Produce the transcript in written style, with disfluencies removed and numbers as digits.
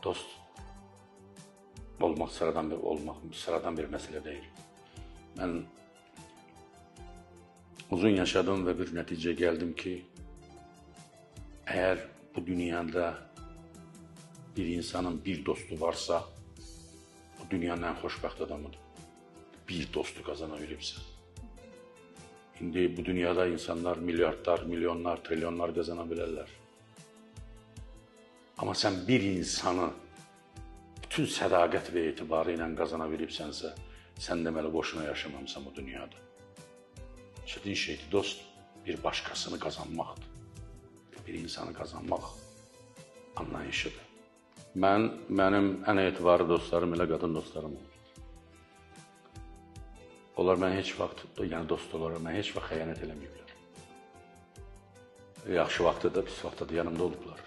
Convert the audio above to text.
Dost olmaq sıradan bir məsələ deyil. Mən uzun yaşadım və bir nəticəyə gəldim ki, əgər bu dünyada bir insanın bir dostu varsa, o dünyanın ən xoşbəxt adamıdır. Bir dostu qazana bilibsə. İndi bu dünyada insanlar milyardlar, milyonlar, trilyonlar qazana bilərlər. Amma sən bir insanı bütün sədaqət və etibarı ilə qazana bilibsənsə, sən deməli boşuna yaşamamısan bu dünyada. Çətin şeydir, dost bir başqasını qazanmaqdır. Bir insanı qazanmaq anlayışıdır. Mənim ən etibarlı dostlarım elə qadın dostlarım oldu. Onlar mənə heç vaxt, yəni dost olaraq mənə heç vaxt xəyanət eləməyiblər. Yaxşı vaxtda da, pis vaxtda da yanımda olublar.